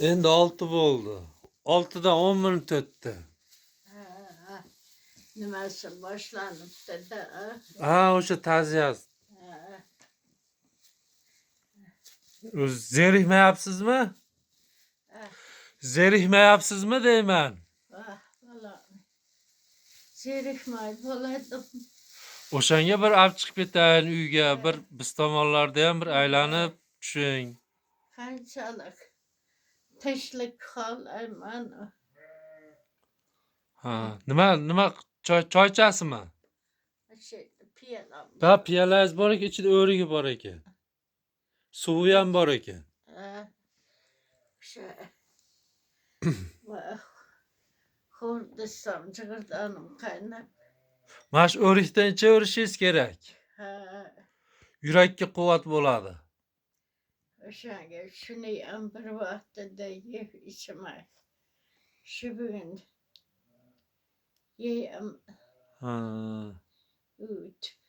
Endi 6 bo'ldi. 6dan 10 minut o'tdi. Ha, ha. Nimasi boshlanibdi-da. Ha, o'sha ta'ziyasi. Ha. O'zi zerikmayapsizmi? Ha. Zerikmayapsizmi deyman. Vah, bolam. Zerikmay bo'ladim. O'shanga bir olib chiqib ketayin uyga, bir biz tomonlarda ham bir aylanib tushing. Qanchalik tinchlik xohlayman. Ha, nima choy ichasizmi? Shu piyolam. Ha, piyolangiz bor ekan, ichida o'rigi bor ekan. Suvi ham bor ekan. Ha. O'sha va xo'rdisam jig'irdonim qaynab. Mana shu o'rikdan ichaverishingiz kerak. Ha, Yurakka quvvat bo'ladi. O'shanga shuni ham bir vaqtida yeb ichmay. Shu bugun yeyam. Ha. O'tib.